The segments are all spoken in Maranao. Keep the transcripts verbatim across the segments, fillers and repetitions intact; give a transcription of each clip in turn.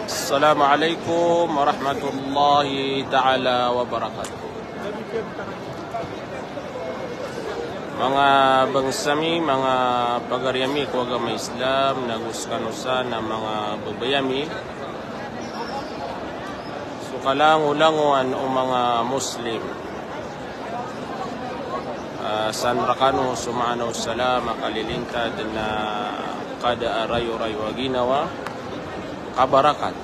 Assalamu alaikum warahmatullahi ta'ala wabarakatuh. Manga bangsa mi, manga pagari ami ko agama Islam, nago sekano san a manga babay ami. So kalangolangowan o manga Muslim. Ah, san rekano so maana o salam a kalilintad na kada a rayorayo a ginawa, kabarakat.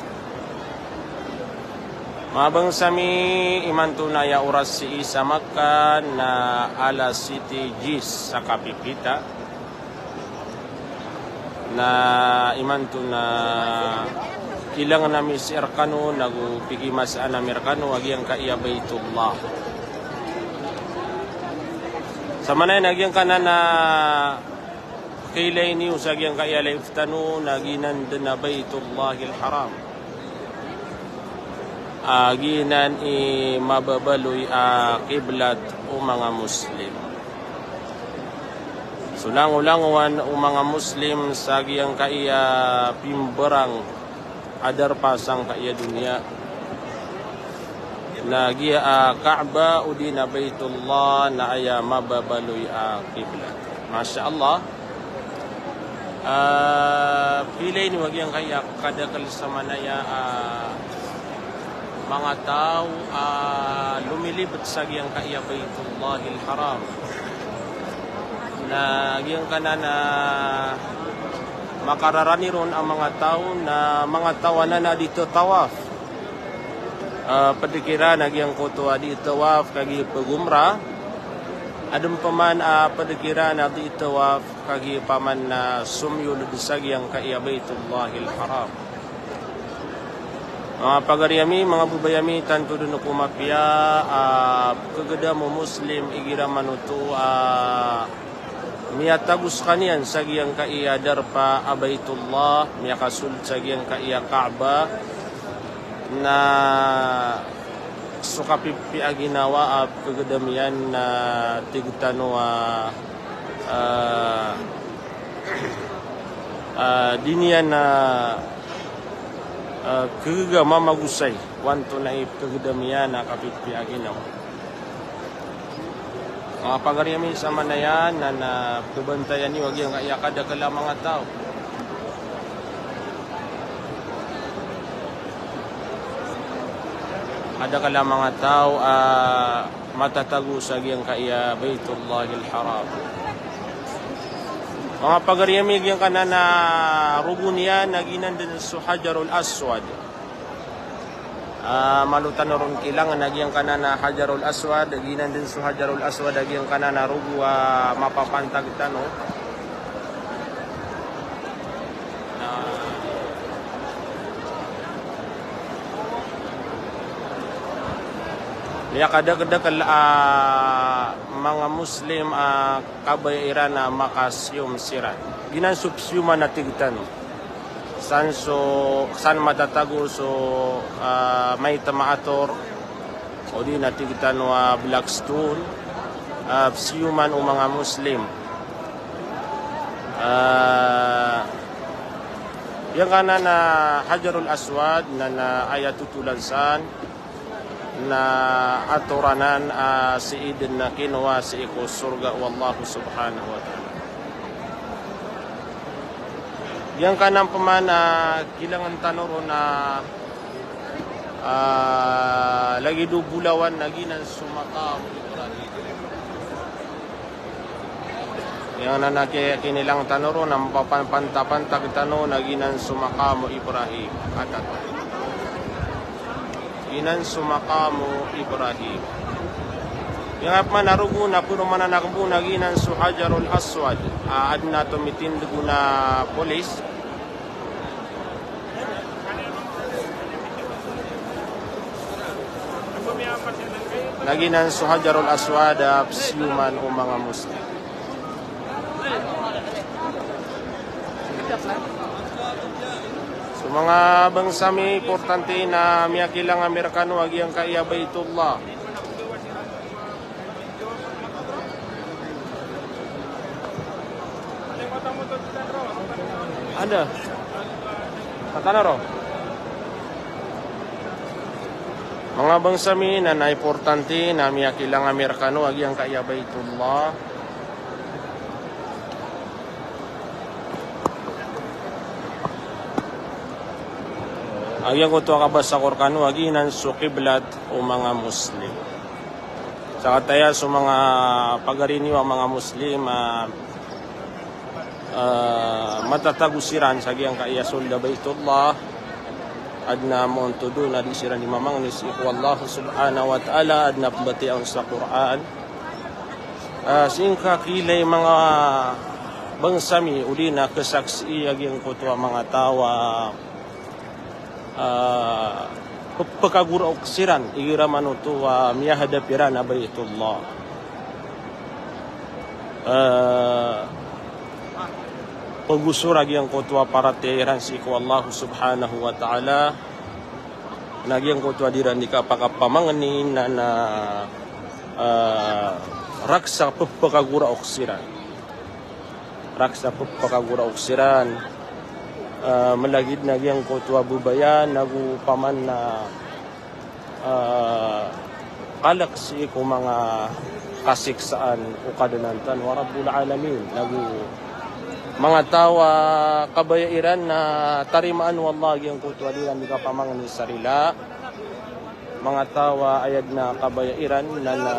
Manga bangsa mi, imanto na aya oras sii sa Makkah na alas siyete diyes sa kapipita. Na imanto na kilangan ami sii rekano, nago pikimasaan ami rekano a giyangkaya Baitullah. Samanaya na giyangkanan a kailay niyo sa giyangkaya live tano na giyanan den a Baitullahil Haram. Ah, giyanan i mababaloy a kiblat o manga Muslim. So langolangowan o manga Muslim sa giyangkaya pimbarang a darpa sangkaya doniya. Na giya a Kaaba odi na Baitullah na aya mababaloy a kiblat. Masha Allah. Ah, pilay niyo a giyangkaya kadakel samanaya a manga taw a lomilibet sa giyangkaya Baitullahil Haram. Na giyangkanan a makararani ron a manga taw na manga taw anan a di tatawaf. Ah, ped kiran a giyangkoto a di tawaf kagiya pegumrah. Aden peman a ped kiran a di tawaf kagiya paman na somiyolod sa giyangkaya Baitullahil Haram. Manga pagari ami, manga babay ami, tanto den ko mapiya a kegedam o Muslim igira manoto a miyatago sekaniyan sa giyangkaya darpa a Baitullah, miyakasold sa giyangkaya Kaaba, na so kapipiya a ginawa a pegedam iyan na tig tano a, ah, ah, di niyan a, ah, kegegam a magosay, wanto na i pegedam iyan a kapipiya a ginawa. Manga pagari ami, samanaya na, na pebantayan iyo a giyangkaya kadakel a manga taw. Kadakel a manga taw a matatago sa giyangkaya Baitullahil Haram. Manga pagari ami, giyangkanan a rogo niyan na giyanan den so Hajarul Aswad. Ah, malo tano ron kilangan a giyangkanan a Hajarul Aswad, giyanan den so Hajarul Aswad a giyangkanan a rogo a mapapantag tano. Na miyakadakedakel a manga Muslim a kabaya iran a makasiyom siran. Giyanan so pesiyoman a tig tano. San so, san matatago so, ah, maitem a ator, odi na tig tano a black stone, ah, pesiyoman o manga Muslim. Ah, giyangkanan a Hajarul Aswad na, na aya totolan san, na atoran anan, ah, sii den na kinowa sii ko sorga o Allah Subhanahu wa Ta'ala. Giyangkanan peman a kilangan tano ron a, ah, lagid o bolawan na giyanan so maqam Ibrahim. Giyangkanan a ki-, kinilang tano ron a mapapantapantag tano na giyanan so maqam Ibrahim. Atat. Giyanan so maqam Ibrahim. Giyangkanan a rogo na poro mananakbo na giyanan so Hajarul Aswad. Ah, aden a tomitindeg on a polis. Na giyanan so Hajarul Aswad a pesiyoman o manga Muslim. So manga bangsa mi, importante na miyakilang ami rekano a giyangkaya Baitullah. Anda? Katana ro. Manga bangsa mi, na, na importante na miyakilang ami rkano a giyangkaya Baitullah a giyangkoto a kabasa ko rkano a giyanan so kiblat o manga Muslim. Sakataya so manga pagari niyo a manga Muslim a, ah, matatago siran sa giyangkaya soled a Baitullah, adn a maontod on a di siran di mamangni sii ko Allah subhanahu wa ta'ala, adn a pmbatiyaan on sa Qur'an. Ah, sii ngka kilay manga bangsa mi, odi na kasaksii a giyangkoto a manga taw a ah, pe-, pekagoraok siran igira man oto a miyahadap iran a Baitullah. Ah, pegosor a giyangkoto a paratiyaya iran sii ko Allah subhanahu wa ta'ala, na giyangkoto a di iran di kapakapamangni na, na, ah, raksa pe-, pekagoraok siran. Raksa pe-, pekagoraok siran. Ah, malagid na giyangkoto a babaya, nago paman na, ah, kalek sii ko manga kasiksaan o Kadnan tano a Rabbul Alamin. Nago manga taw a kabaya iran na tarimaan o Allah giyangkoto a di iran di kapamangni sa rila. Manga taw a aya dn a kabaya iran na, na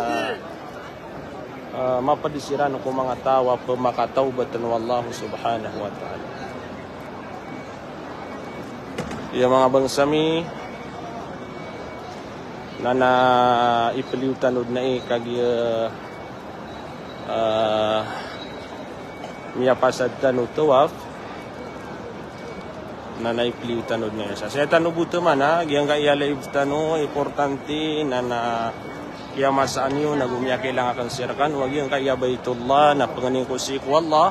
ah, mapd siran ko manga taw a pemakatawbatn o Allah subhanahu wa ta'ala. Iya manga bangsa mi, na, na ipliyo tano dn ai kagiya, ah, miyapasad tano tawaf. Na, na ipliyo tano dn aya. Sa saya tano bo tman a giyangkaya live tano, importante na, na kiyamasaan iyo, nago miyakilang akn sii rkano a giyangkaya Baitullah na pangnin ko sii ko Allah.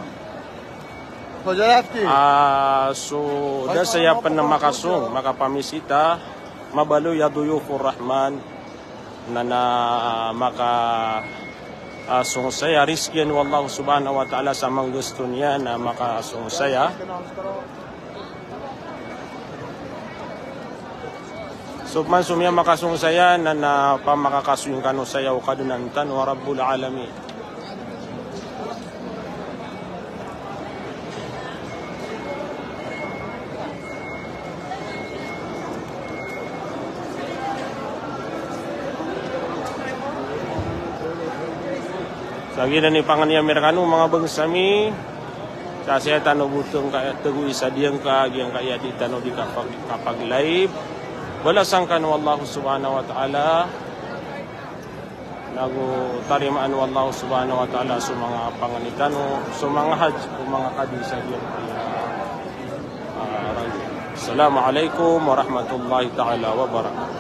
Ah, so da saya pn makasong, makapamisita, mabaloy a duyufur Rahman. Na, na maka, ah, song saya, rizkian o Allah subhanahu wa ta'ala sa manggasto niyan a makasong saya. So pman so miyamakasong saya na, na pamakakasoyin kano saya o Kadnan tano a Rabbul Alamin. Sa giyanan i pangnin ami rkano manga bangsa mi, sa saya tano bo tngka, tago isa diyangka, giyangkaya di tano di kapag-, kapag-live. Balasan kano o Allah subhanahu wa ta'ala. Nago tarimaan o Allah subhanahu wa ta'ala so manga pangni tano, so manga hajj, so manga kadi sa giyangkaya, ah, rangit. Assalamu alaikum warahmatullahi ta'ala wabarakatuh.